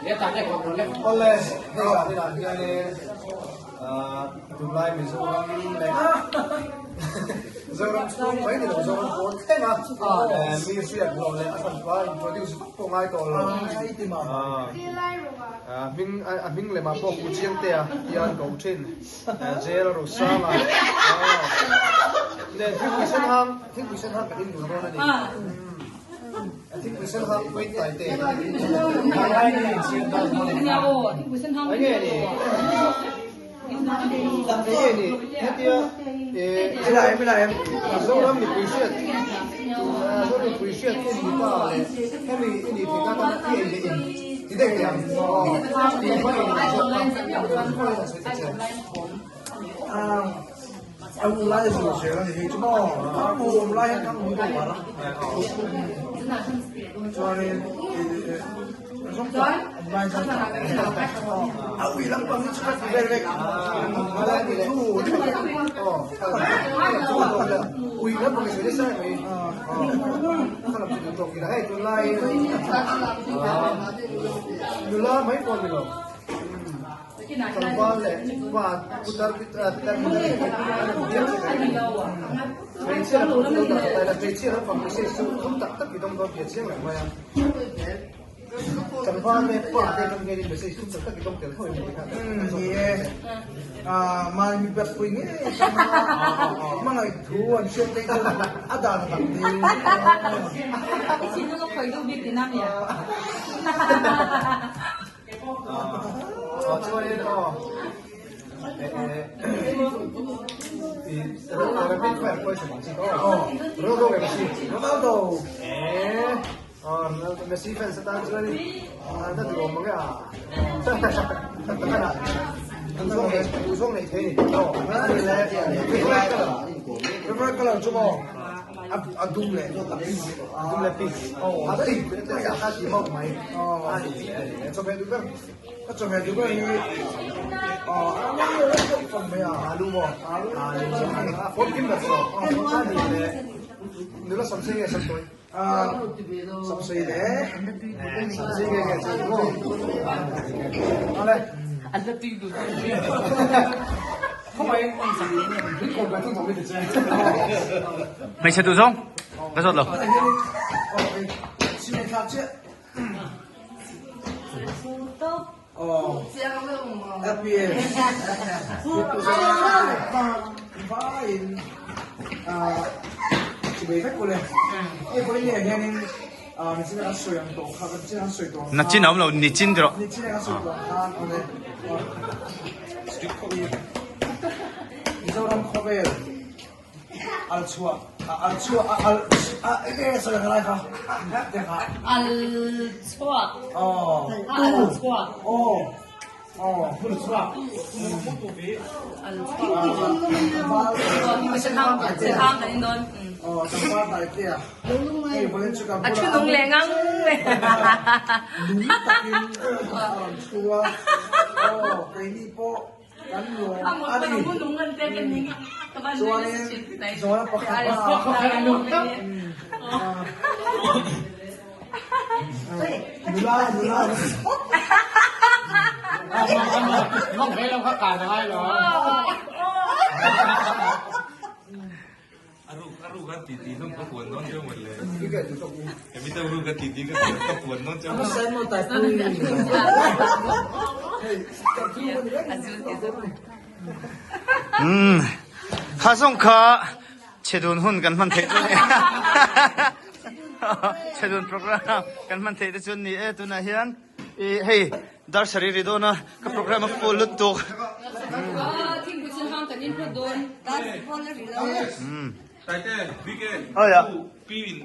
Awle, hei zan inah hianin tunlai Mizoram leh Zoram chhung mai ni lo Zoram pawn thleng a mi hriat hlawh leh a hranpa introduce vak pawh ngai tawh lo. Hming a hming lemah pawh Pu Chiangtea tia an ko thin Jail Rosanga nen thingpui sen hang thingpui sen hang kan in dun dawn a ni. Thingpui sen hang pawhin tai te Enge ni Enge ni hetia Mizoram mipui hriat Mizoram mipui hriat i ni ta leh hemi i nih theih na tan i ei leh in ti daih teh ang tih hma in zawk kha khawi han sawi ta che. A u lai a zir zel a ni hei chu maw a u awm lai hian thang hmui pawh var a chuanin zawng tak awm lai chuan a ui lampang hi chu ka ti vel vek ui lampang hi sawi nasa em mai kha lam chu duh tawk ila hei tunlai nula mai pawh ni lo. Tlangval leh pa putar pitar pitar hmeichhia lam pawh chu lo dah ta ila hmeichhia lampang message chu thum tak tak i dawng dawn tih a chiang reng mai a. Tlangval leh pa te atang hian in message thum tak tak i dawng tel tho em ni kha Umm ni e mahni mi pek pui ngei atanga hmangaih thu an hriat te hi chu a dan a dang ding. I thinlung a khawih duh bik tihna mi a? Chuanin aw rapid fire question ang chi aw Ronaldo nge Messi Ronaldo eh Ronaldo Messi fans atan chuan na duh awm mange a duhzawng nei thei ni aw favorite color chu maw A dum leh pink. A dum leh pink. A pink a ti mauh mai. Chawhmeh duh ber. Ka chawhmeh duh ber hi alu a fawm mai a. Alu maw? Alu. A fawm kim ber chu. A ni leh nula samsei nge samtawi? Samsei le. Samsei nge nge chu maw? Ale. Hmeichhe duh zawng ka zawt lo. Nachin a awm lo, nichin ti rawh. Mizoram khawvel al chhuah al chhuah al enge sawi ang lai kha te kha al chhuah aw al chhuah aw aw hmun chhuah al chhuah sehang kan in dawn aw tlangval dai te a hei vawiin chu kan a thu nung leh ngang mai nung takin a rawn thu a aw keini pawh Kan lawm a ni. Chuanin zawna pakhat a nula nula A ruk a ruk a titi hlawm ka puan dawn cheu mawle. Hemi te ruk a titi ka ka puan dawn cheu. Umm kha zawng kha chhedun hun kan hman theih chu ni chhedun program kan hman theih te chu ni e tunah hian i hei dar sarih ri dawn a ka program a full lutuk. Taite, BK, Oi a. Pi in.